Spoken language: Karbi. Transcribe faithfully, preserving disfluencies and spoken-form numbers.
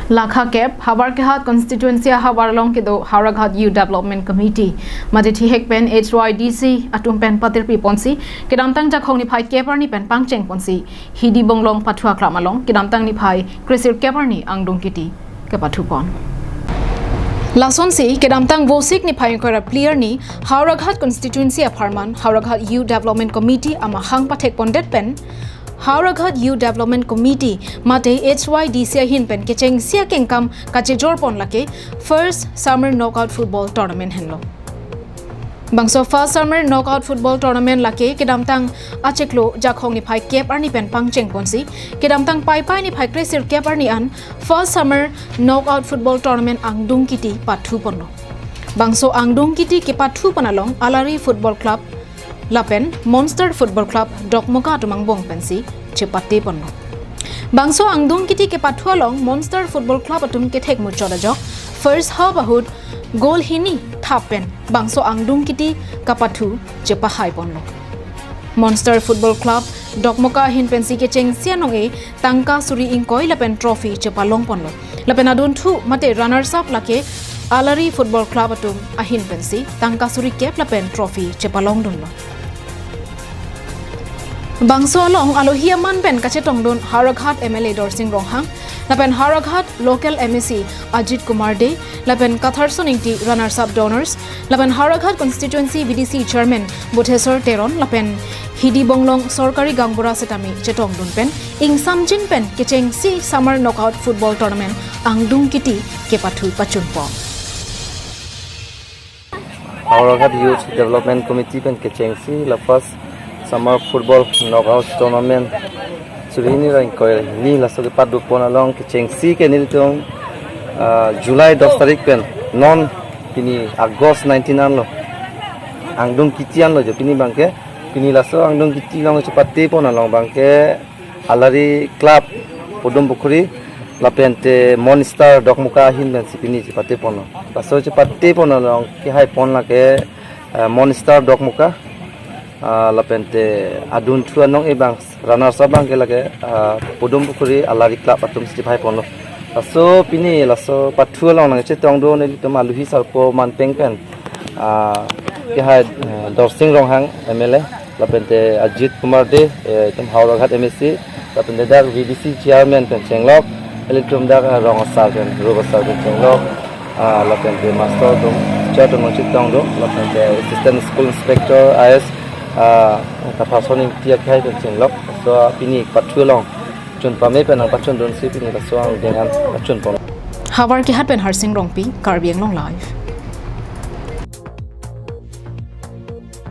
Lakha kep, Howraghat constituency ahavar along kedo Howraghat Youth Development Committee mate thihek pen H Y D C atum pen patirpi ponsi kedamtang Jakhong niphai kep arni pen pangcheng ponsi Hidi Bonglong Pathua Club along kedamtang niphai kresir kep arni angdung kiti kepathu pon. Lasonsi kedamtang Vosik niphai ingkoi ra phli arni Howraghat constituency apharman Howraghat Youth Development Committee amahang pathek pondet pen Howraghat Youth Development Committee mate H Y D C ahin pen kechengsi akengkam kachejor pon lake First Summer Knockout Football Tournament henlo. Bangso First Summer Knockout Football Tournament lake kedamtang achiklo Jakhong niphai kep arni pen pangcheng ponsi kedamtang Paipai niphai kresir kep arni an First Summer Knockout Football Tournament angdung kiti pathu ponlo. Bangso angdung kiti kepathu pon along Alari Football Club lapen Monster Football Club Dokmoka atum angbong pensi chepate ponlo. Bangso angdung kiti kepathu along Monster Football Club atum kethek muchot ajok first half ahut goal hini thap pen bangso angdung kiti kapathu chepahai ponlo. Monster Football Club Dokmoka ahin pensi kechengsi anong-e tangka suri ingkoi lapen trophy chepalong ponlo. Lapen adunthu mate runners up lake Alari Football Club atum ahin pensi tangka suri kep lapen trophy chepalong dunlo. Bangso along alohi aman pen kachetongdun Howraghat M L A Dorsing Ronghang, lapen Howraghat local M A C Ajit Kumar Dey, lapen Katharson Ingti runners up donors, lapen Howraghat constituency V D C chairman Buthesor Teron, lapen Hidi Bonglong Sorkari Gaonbura setame chetongdun pen ingsamjin pen kechengsi Summer Knockout Football Tournament angdung kiti kepathu pachun pon. Howraghat Youth Development Committee pen kechengsi la first Summer Football Knockout Tournament suri hini ra ingkoi hini laso kepaduk pon along kechengsi ke nelitum, ah, July dos tarik pen non pini August nineteen anlo angdung kiti anlo jo pini abangke, pini laso angdung kiti along chepate pon along abangke Alari Club Podum Pukhuri lapente Monster Dokmoka ahin pensi pini chepate ponlo. Laso chepate pon along kehai pon lake, eh, Monster Dokmoka, ah, lapente adunthu anong-e abang runners up abangke lake, ah, Podum Pukhuri Alari Club atum si chepahai ponlo. Laso pini laso pathu along nangchetongdun nelitum alohi sarpo manpeng pen, ah, kehai, eh, Dorsing Ronghang M L A lapente Ajit Kumar Dey, eh, itum Howraghat M A C, lapente dak V D C chairman pen chenglok, ilitum dak, ah, rong asar pen, rup asar pen chenglok, ah, lapente master atum, teacher atum nangchetongdun, lapente assistant school inspector I S, ah, Katharson Ingti akhai pen chenglok. So pini pathu along chun pame pen nangpachundunsi pini laso angdeng an pachun pon. Havar Kehat pen Harsing Rongpi, Karbi Anglong Live.